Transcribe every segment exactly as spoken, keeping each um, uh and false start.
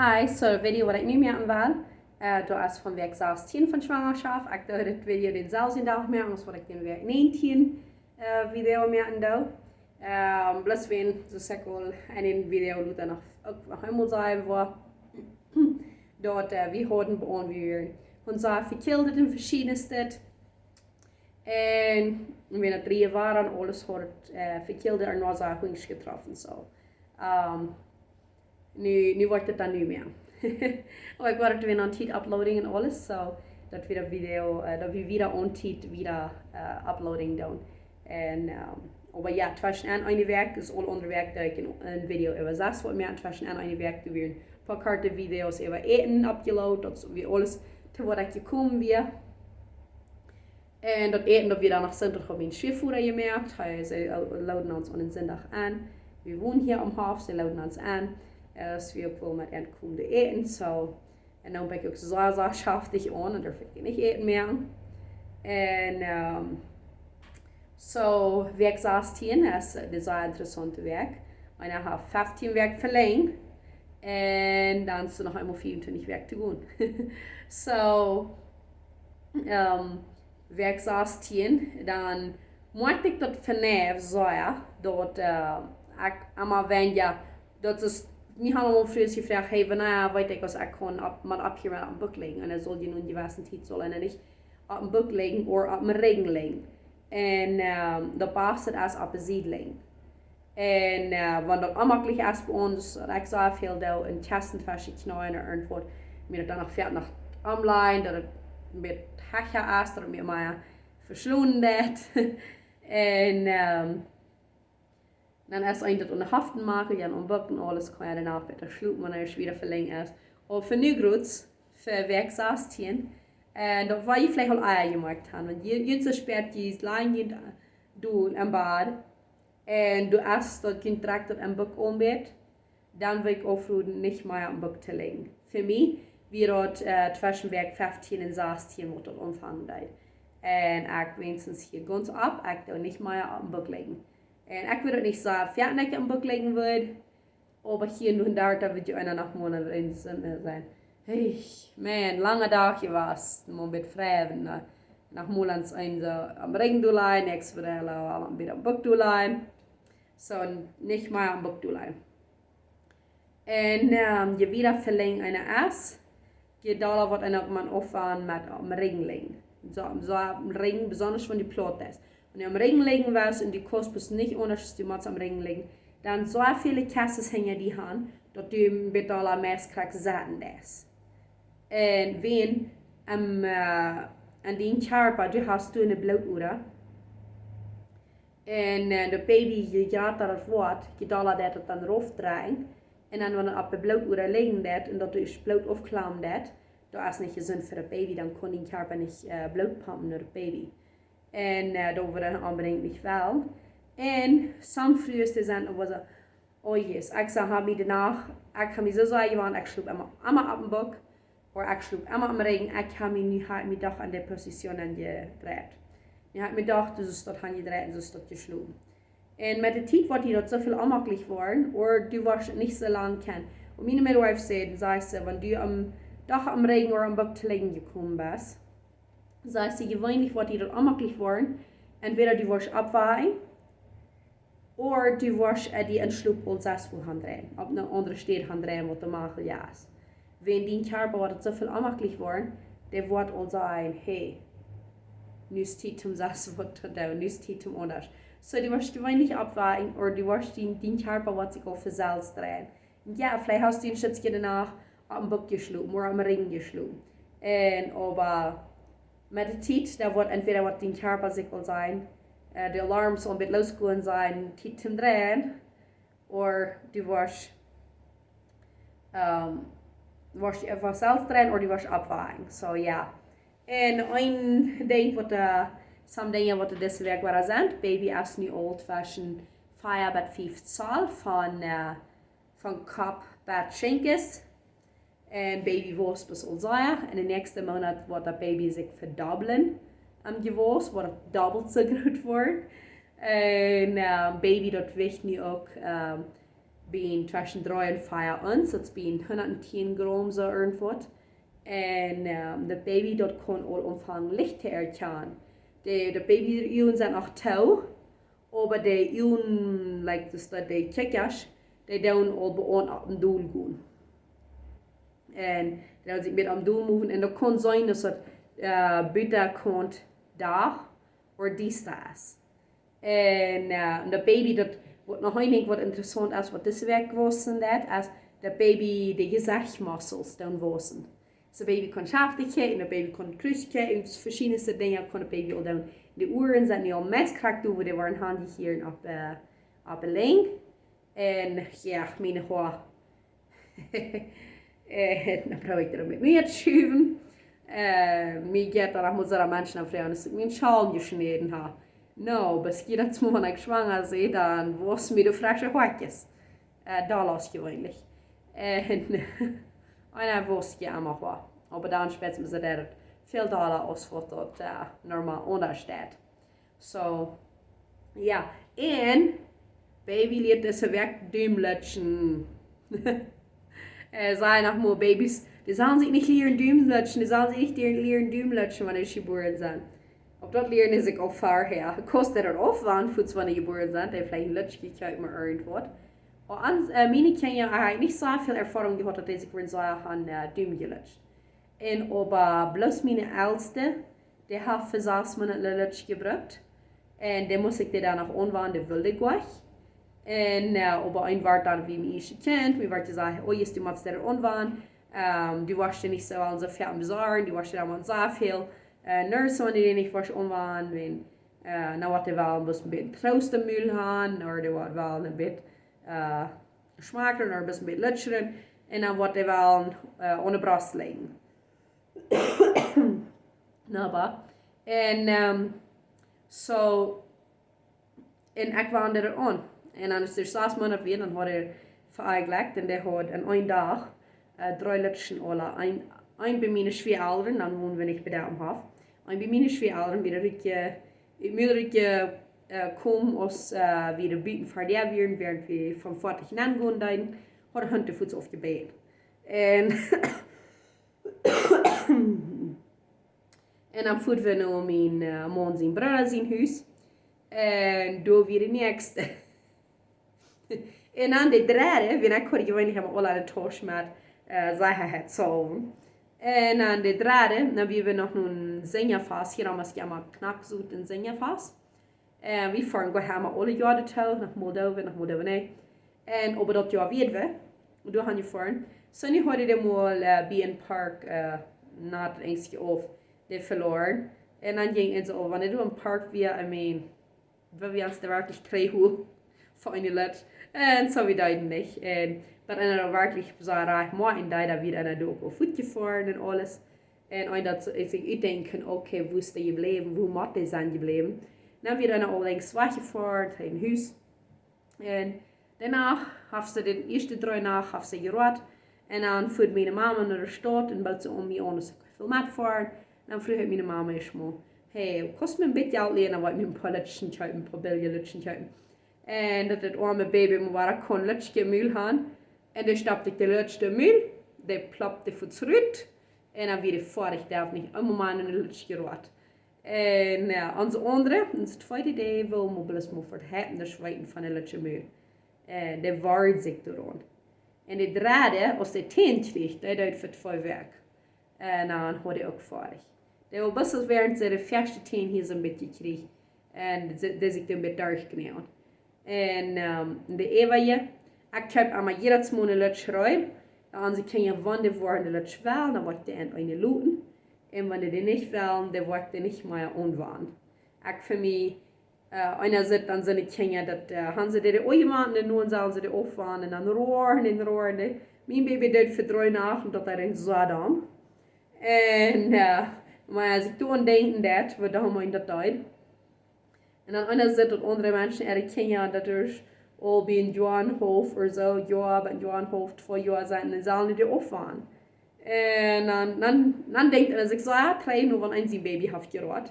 Hi, so de Video waut ekj nu moaken well, äh, daut es von Wäakj sastieen von Schwangerschaft. Ekj deed dit Video dänselwjen Dach moaken aus waut ekj dän Wäakj näajentieen, äh, Video moaken deed. Ähm, bloos wäajen, soo aus ekj aul en een Video lota noch, uk noch eemol sajen well, daut, äh, wie hauden bie ons, wie wieren sea vekjildt un veschiednet. Un wie hauden dree Wäakj un aules haud, äh, vekjildt un wia sea hunjsch jetroffen, so. Ähm, nu, nu woat daut dan nich mea. Oba ekj woa daut wada aun Tiet uploaden un aules, so daut wie daut Video, äh, daut wie wada aun Tiet wada, äh, uploaden doonen. Un, ähm, oba jo, tweschen en eene Wäakj, es aul aundre Wäakj daut ekj een, een Video äwa sas woat moaken, tweschen en eene Wäakj, doa wieren een poa korte Videos äwa Äten upgeload, daut es wada aules to waut ekj jekomen wia. Un daut Äten, daut wia dan noch Sindach von mien Schwieafoda jemoakt. Hee, see, äh, looden ons aun een Sindach en. Wie wonen hia aum Hoff, see looden ons en. Äh, es wia uk woll met an komen äten, so. Un dan ben ekj uk soo, soo schaftich aun, un doa woa ekj nich Äten mea. Un, ähm, so, Wäakj sastieen es, äh, dise interessaunte Wäakj. Un ekj hab feftieen Wäakj velenjt. Un dan es doa noch eemol vea un twintich Wäakj to gonen. So, ähm, Wäakj sastieen, dan moakj ekj daut vondoag soo, jo, daut, äh, ekj emma weinja, daut es, mie haben aul Frues jefroacht, hey, wanea weet ekj aus ekj kaun opp, mau opphieren met oppem Buck lijen? Un dan saul je no eene jewesse Tiet saul eena nich oppem Buck lijen ooda oppem Rigjen lijen. Un, ähm, daut baste es oppe Sied lijen. Un, äh, wan daut onjemaklich es bie ons, daut ekj soo väl doo, een Kjessen tweschen de Kjneeen ooda irjentwaut, mie daut dan noch väl no aundre Sied, daut et een bät hecha es, daut et mie mea veschlonen deit. Un, ähm, dan es eent daut aun de Heften moakjen, jo, aum Buck un aules, kaun je doano bäta schlopen, wan et wada velenjt es. Oba fa nu groots, fa Wäakj sastieen. Un daut woa jie veleicht aul ea jemoakjt haben, wan jie, jie soo spät jie lajen jie doa em Bad. Un doa es daut jie trakjt daut em Buck aunbät, dan wudd ekj aunroden, nich mea oppem Buck to lijen. Fa mie wia daut, äh, tweschen Wäakj feftieen un sastieen, waut daut aunfangen deed. Un ekj weens hia gaunz opp, ekj doo nich mea oppem Buck lijen. Un ekj wudd daut nich sajen, daut ekj oppem Buck lijen wudd, oba hia un doa, doa wudd je eena noch mol een Sinn sennen. Hey, Maun, langa Dach jewast, mau een bät frei, no, noch mol eent soo oppem Rigjen doa lijen, nuscht wieda, aul een bät oppem Buck doa lijen. So, nich mea oppem Buck doa lijen. Un, ähm, je wada velenjt eena es, je dolla woat eena uk mau aunfangen met oppem Rigjen lijen. Soo, soo oppem Rigjen, besonda wan dee plaut es. Wan du oppem Rigjen lijen woascht un du kaust bloos nich aundasch aus du motst oppem Rigjen lijen, dan soo väle Kjessen hinja die han, daut du een bät dolla meist krakjt sitten deist. Un wan, ähm, äh, aun dien Kjarpa, du hast doa eene Blootoda. Un, äh, daut Baby, je jrata daut woat, je dolla deit daut dan rauf dreien. Un dan, wan et opp de Blootoda lijen deit un daut doa Bloot aufkloamen deit, daut es nich jesunt fa daut Baby, dan kaun dien Kjarpa nich, äh, Bloot pompen no daut Baby. Un, äh, daut wudd wie dan onbedinjt nich wellen. Un sommje Frues, dee sent oba soo, oh yes, ekj saj, hab mie doano, ekj hab mie soo sea jewant, ekj schlop emma, emma oppem Buck, ooda ekj schlop emma oppem Rigjen, ekj hab mie nu, hab mie doch aun de Positioon aunjedreit. Nu hab mie doch, du sust daut aunjedreit un sust daut jeschlopen. Un met de Tiet woat die daut soo väl onjemaklich woaren, ooda du woascht nich soo lang kjennen. Un miene midwife säd, sajcht see, wan du aum, doch oppem Rigjen ooda oppem Buck to lijen jekomen best, sajcht see, jeweenlich woat die daut onjemaklich woaren, entwäda du woascht oppwaken, ooda du woascht, äh, die em Schlop aul sest wua aundreien, opp eene aundre Städ aundreien, waut de Machel es. Wan dien Kjarpa woat et soo väl onjemaklich woaren, dee woat aul sajen, hey, nu es Tiet om sest waut to doonen, nu es Tiet om aundasch. So, du woascht jeweenlich oppwaken, ooda du woascht dien, dien Kjarpa woat sikj aul von selfst dreien. Un jo, veleicht hast du een Stootje doano oppem Buck jeschlopen, ooda oppem Rigjen jeschlopen. Un oba met de Tiet, dan woat entwäda woat dien Kjarpa sikj aul sajen, äh, de Alarm saul een bät losgonen, sajen, Tiet om dreien, ooda du woascht, ähm, woascht die eefach selfst dreien, ooda du woascht oppwaken. So, jo. Un een Dinkj waut, äh, some Dinja waut dise Wäakj wada sent, Baby es nu aul tweschen vea bat fief Zoll von, äh, von Kopp bat Schenkjes. Un Baby wausst bloos aul sea. En de näakjste Moonat woat daut Baby sikj vedobblen. Aum Jewast woat et dobbelt soo groot woaren. Un, äh, Baby, daut wiecht nu uk, äh, bie tweschen dree un vea Ons, daut es bie hundat tieen Gram soo irjentwaut. Un ähm, daut Baby, daut kaun aul aunfangen Licht to erkjanen. De, daut Baby äare Uagen sent noch too, oba de Uagen, like, dus daut de Kjikjasch, dee doonen aul bie aun opp un dol gonen. Un dee doonen sikj met aun dol moven. Un daut kaun sennen daut daut äh, buten kaun Dach ooda Diesta es. Un äh, daut Baby, daut, waut noch een Dinkj waut interessaunt es, waut dise Wäakj wausen deit, es daut Baby de Jesechtsmuskeln doonen wausen. Daut Baby kaun schaftich kjikjen, daut Baby kaun krusen kjikjen, un veschiedne Dinja kaun daut Baby aul doonen. De Uaren sent nu aul meist krakjt doa, wua dee woaren hanjejäft opp, äh, opp de Lenj. Un jo, miene Hoa. Un dan proowd ekj doa met mie to schuwen. Äh, mie jeit daut noch mol soo, daut Menschen dan froagen, aus ekj mienen Schaul jeschnäden hab. No, best du daut mol, wan ekj schwanga sie, dan wausen mie de fresche Hoakjes. Äh, daut es jeweenlich. Un eena waust je emma waut. Oba dan spieet mie soo daut väl dolla aus waut daut äh, normal aundasch deit. So, jo. Un Baby lieet dise Wäakj Dum lutschen. Äh, saj noch mol, Babys, dee sellen sikj nich lieren Dum lutschen, dee sellen sikj nich lieren, lieren Dum lutschen, wan dee jebuaren sent. Opp daut lieren see sikj aul verhäa. Kaust du daut aufwanen, fuaz wan dee jebuaren sent, dee veleicht een Lutsch jekjikjt, mau irjentwaut. Oba aun, äh, miene Kjinja hab ekj nich soo väl Erfoarunk jehaut, daut dee sikj wudden soo aun äh, Dum jelutscht. Un oba bloos miene Elste, dee haft fa sas Moonat een Lutsch jebrukt. Un dan must ekj dee dan noch aunwanen, dee wull dee nich. Un äh, oba een Wuat dan, woo mie ieescht kjikjt, mie wort jesajcht, oh, jie, du motst dee aunwanen. Ähm, du woascht dee nich soo aul soo väl besorjen, du woascht dee dan mau soo väl äh, nursen, wan dee nich woascht aunwanen, wan, äh, na waut dee wellen, bloos een bät Troost em Mul han, ooda dee woat wellen een bät äh, schmakjren, ooda bloos een bät lutschen, un dan woat dee wellen äh, aun de Brost lijen. Na, oba. Un ähm, so, un ekj wand daut aun. Un aus dee sas Moonat wia, dan haud hee veeajlekjt un dee haud en een Dach äh, dree Lutschen aula. Een, een bie miene Schwieaelren, dan wonden wie nich bie däm Hoff. Een bie miene Schwieaelren, wia daut ekj, äh, ekj must daut ekj äh, komen aus äh, wie doa buten ver de Däa wieren, wäarent wie vom Foatich nengonen deeden, haud hee de Fuaz aufjebäten. Un Un dan fuaren wie no mien äh, Maun sien Brooda sien Hus. Un doa wia de näakjste. Un dan de dredde, wan ekj haud jeweenlich emma aul aun de Tausch met äh, Sechaheit zahlen. Un dan de dredde, dan wia wie noch no een Sinjafast, hia dan must ekj emma knack soo een Sinjafast. Äh, wie foaren goa emma aule Joaren doatoo, no Moldowen, no Moldowen, nä. Un oba daut Joa wieren wie, un doa han wie foaren. So, nu haud ekj dee mol äh, bie een Park, äh, na daut Enjstje auf, dee veloaren. Un dan jinkj ekj soo, oh, wan ekj doa em Park wia, I mean, wua wie ons doa werkjlich trigj hoolen fa eene Lutsch. Un so, wie deeden nich. Un daut eena doa werkjlich soo rajcht moaken deed, daut wia eena doa uk opp Foot jefoaren un aules. Un eena daut sikj utdenkjen kunn, okay, wua es dee jebläwen, wua mott dee sennen jebläwen. Dan wia eena aul lenjd wajchjefoaren, trigj no Hus. Un doano haft see de ieeschte dree Nacht haft see jeroat. Un dan fua miene Mama no de Staut un bood see aun, mie aun, aus ekj wull metfoaren. Dan fruach ekj miene Mama ieescht mol: Hey, kaust mie een bät Jelt lienen, dan well ekj mie een poa Lutschen kjeepen, een poa billje Lutschen kjeepen. Un daut daut oame Baby mau wada kunn Lutschen em Mul han. Un dan stopt ekj de Lutsch em Mul, dee plopt fuaz rut. Un dan wia dee foadich, dee haft nich eemol mea eene Lutsch jeroat. Un jo, onse aundre, onse tweede, dee wull mau bloos mau fa de Heppnis weeten von de Lutsch em Mul. Un dee woagd sikj doaraun. Un de dredde, aus dee Täne kjrieech, dee deed fa twee Wäakj. Un dan haud dee uk foadich. Dee wull bloos wäarent see de ieeschte Täne hia soon bät kjrieech. Un dee, dee sikj doa een bät derchkjnäajen. Un ähm, de äwaje, ekj kjeep emma jieda Moonat eene Lutsch reed. Dan onse Kjinja, wan dee woaren eene Lutsch wellen, dan woa ekj dee aun eene loten. Un wan dee dee nich wellen, dan woa ekj dee nich mea aunwanen. Ekj fa mie, äh, eena sitt dan siene Kjinja, daut äh, han see dee aunjewanen, un nu sellen see dee aufwanen, un dan roaren un roaren. Mien Baby deed fa dree Nacht daut hee denkjt, soo dan. Un äh, mau aus ekj doa aun denkjen deed, woo domm eena daut deed. Un dan eena sitt daut aundre Menschen äare Kjinja, daut es aul bie een Joa un haulf ooda soo, Joa, bie een Joa un haulf, twee Joa sent, un dan sellen dee dee aufwanen. Un dan, dan, dan denkjt eena sikj soo, jo, trigj no wan eena sien Baby haft jeroat.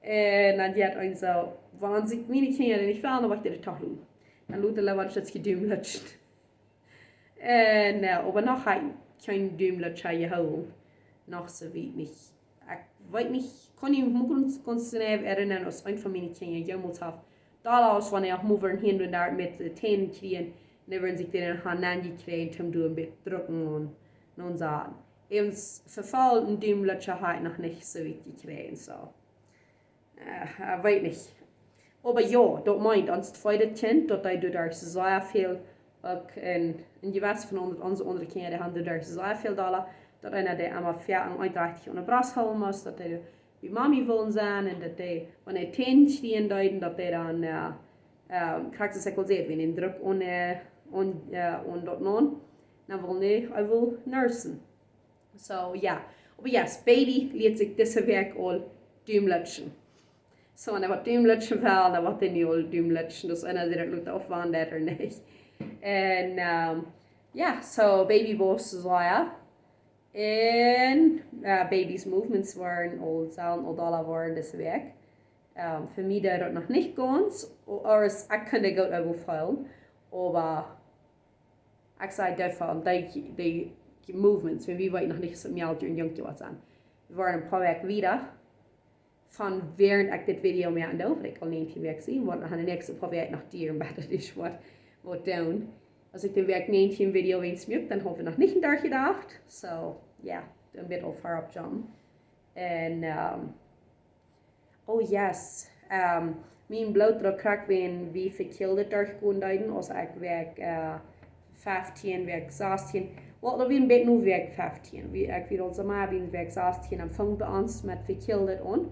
Un dan jeit eena soo, wan sikj miene Kjinja dee nich wellen, dan woa ekj dee toch loten. Dan lot ekj leewa daut Stekj Dum lutschen. Un, äh, oba noch hab ekj kjeen Dumelutscha jehoolen. Noch soo wiet nich. Ekj weet nich, kaun mie nich gaunz, gaunz jeneiw erennren, aus eent von miene Kjinja jemols haft, dolla aus wan ekj mol wia hia un doa met de Tänen kjrieech, un dan wia sikj dän han nenjekjräajen, om doa een bät drucken un, un soo. Äwent vefolten Dumelutscha hab ekj noch nich soo wiet jekjräajen, soo. Äh, ekj weet nich. Oba jo, daut meent, ons tweedet Kjint, daut dee doa sea väl, uk en, en jewesse von onse, onse aundre Kjinja, dee haben doa sea väl dolla, daut eena dee emma fäa un eent rajcht aun de Brost hoolen must, daut dee bie Mami wullen sennen un daut dee, wan dee Tänen kjrieejen deeden, daut dee dan, äh, ähm, krakjt soo aus ekj aul säd, wan een Druck aun, äh, aun, äh, aun daut neem, dan wullen dee, hee wull nursen. So, jo. Oba yes, Baby lieet sikj dise Wäakj aul Dumelutschen. So, un dan waut Dumelutschen well, dan woat hee nu aul Dumelutschen. Daut es eena, dee daut lota aufwandelt ooda nich. Un, ähm, jo, so, Baby wausst sea. Un, äh, Baby's movements wieren aul, sellen aul dolla woaren dise Wäakj. Ähm, fa mie deed daut noch nich gaunz, o-, oba ekj kunn daut goot äwafeelen. Oba ekj säd doafäa, un dee, dee movements, wan wie weeten noch nich, aus daut Mejal un Jung jewoaren sent. Wie wieren een poa Wäakj wieda von wäarent ekj dit Video moaken doo, wiels ekj aul näajentieen Wäakj sie, woat noch en de näakjste poa Wäakj noch dieren, bat daut es waut, waut doonen. Aus ekj de Wäakj näajentieen Video wiens muak, dan haud wie noch nich aun daut jedocht. So, jo, dan woat aul ver opp jumpen. Un, ähm, oh yes, ähm, mien Blootdruck krakjt wan wie vekjildet derchgonen deeden, aus ekj Wäakj, äh, feftieen, Wäakj sastieen. Well, daut wia een bät no Wäakj feftieen. Wie, ekj wia aul soo mau bie Wäakj sastieen, dan funk bie ons met vekjildet aun.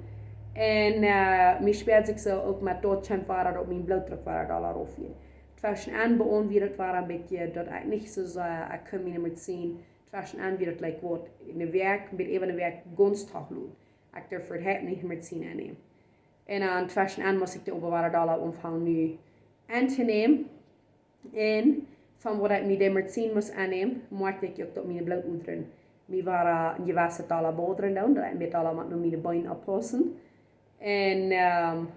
Un, äh, mie späad sikj soo uk met daut kjeem wada, daut mien Blootdruck wada dolla rauf wia. Tweschen en bie ons wia daut wada een bät, daut ekj nich soo sea, ekj kunn mie nich mea seenen. Tweschen en wia daut, like, waut, ne Wäakj, een bät äwa ne Wäakj gaunz toof loten. Ekj durf daut nich mea seenen ennämen. Un dan tweschen en must ekj de oba wada dolla aunfangen nu auntonämen. Un von waut ekj mie de Medizin must aunnämen, moakjt ekj uk daut miene Blootodren mie wada, äh, een jewesset dolla bodren doonen, daut ekj mie dolla mott no miene Been oppaussen. Un, ähm,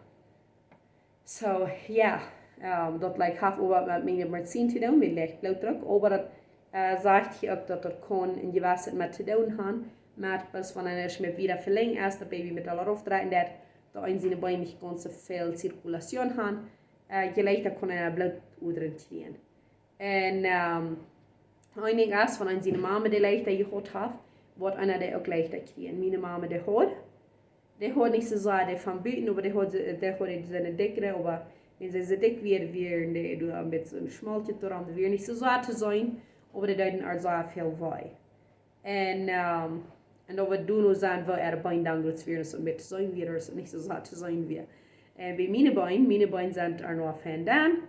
so, jo, ähm, daut, like, haft uk waut met miene Medizin to doonen, met leicht Blootdruck, oba daut, äh, sajcht hia uk daut daut kaun een jewesset met to doonen haben, met bloos wan eena met wieda Velenj es, daut Baby met dolla rauf dreien deit, daut eena siene Been nich gaunz soo väl Zirkulation haben, äh, je leichta kaun eena Blootodren kjrieen. Un, ähm, een Dinkj es, wan eena siene Mama dee leichta jehaut haft, woat eena dee uk leichta kjrieen. Miene Mama dee haud, dee haud nich soo sea dee von buten, oba dee haud, dee haud dee seene dikjre, oba wan see soo dikj wia, wia dee doa een bät soo een Schmolkje doaraun, dee wia nich soo sea to seenen, oba dee deeden äa sea väl wee. Un, ähm, un daut wia doano soo, wua äa Been dan groots wia, soo met to seenen wia, daut nich soo sea to seenen wia. Un bie miene Been, miene Been sent äa noch fein dan.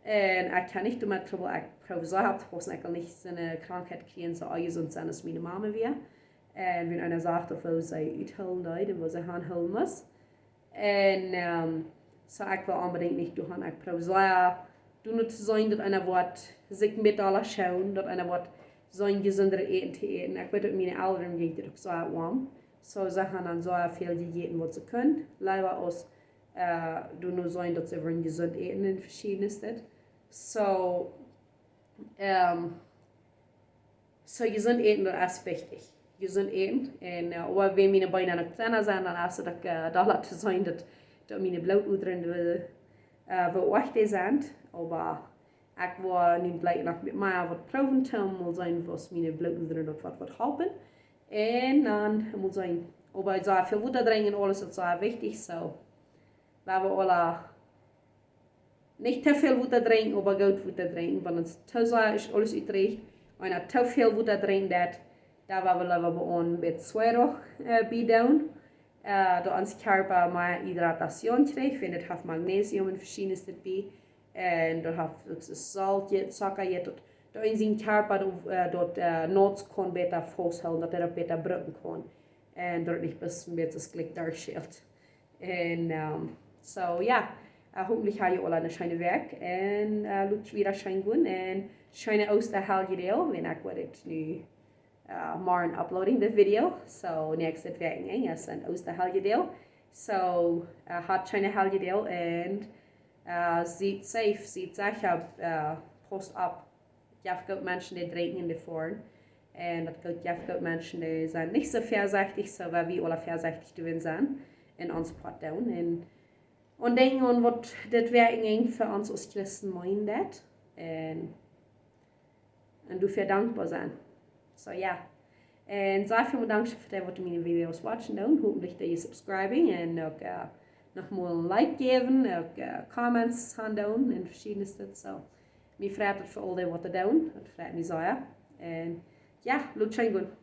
Un ekj hab nich doamet Trubbel, ekj proow sea opptopaussen, ekj well nich soone Krankheit kjrieen, soo onjesunt sennen aus miene Mama wia. Un wan eena sajcht, woo see uthoolen deed un woo see aunhoolen must. Un, ähm, so ekj well onbedinjt nich doahan, ekj proow sea doano to seenen, daut eena woat sikj met dolla schoonen, daut eena woat seenen jesundet Äten to äten. Ekj weet, daut miene Elren jinkj daut uk sea om. So see haben dan sea väl jejäten waut see kunnen. Leewa aus, äh, doano seenen, daut see wudden jesunt äten un veschiednet. So, ähm, so jesunt äten, daut es wichtich. Jesunt äten. Un, äh, oba wan miene Been dan uk kjliener sent, dan es daut uk, äh, dolla to seenen, daut, daut miene Blootodren, äh, woo oajch dee sent. Oba ekj woa nu jlikj noch met mea waut proowen to, mol seenen, waut miene Blootodren daut waut, waut halpen. Un dan mol seenen. Oba sea väl Wota drinkjen un aules, daut es sea wichtich, so. Lot wie aula nich too väl Wota drinkjen, oba goot Wota drinkjen, wan ons too sea es aules utdrieecht. Wan eena too väl Wota drinkjt, daut, daut woat leewa bie ons met suero, äh, bie doonen. Äh, daut ons Kjarpa mea Hydratatie kjricht, wan daut haft Magnesium un veschiednet bie. Un daut haft uk soo Solt, Zocka, daut, daut eena sien Kjarpa, daut, äh, daut, äh, Nots kaun bäta fausthoolen, daut hee daut bäta brucken kaun. Un daut nich bloos een bät soo jlikj doa schelt. Un, ähm, so, jo, äh, hopentlich ha jie aula eene scheene Wäakj. Un, äh, lot junt wada scheen gonen. Un scheene Oosta Heljedoag, wan ekj woa dit nu, äh, morjen uploading dit Video. So, näakjste Wäakj, äh, es een Oosta Heljedoag. So, äh, hat scheene Heljedoag un, äh, siet safe, siet secha, äh, pausst opp. jeft goot Menschen, dee drinkjen un dee foaren. Un daut goot, jeft goot Menschen, dee sent nich soo väasechtich, soo aus wie aule väasechtich doonen sent un ons Poat doonen. Un, un denkjen aun waut dit werkjlich fa ons aus Christen meent. Un, un doafäa dankboa sennen. So, jo. Un soo väl dankscheen fa dee waut miene Videos watchen doonen. Hopentlich dee jie subscribing un uk, äh, noch mol een Like jäwen, uk, äh, Comments aun doonen un veschiednet. So, mie freit daut fa aul dee waut doonen. Daut freit mie sea. Un jo, lot scheen gonen.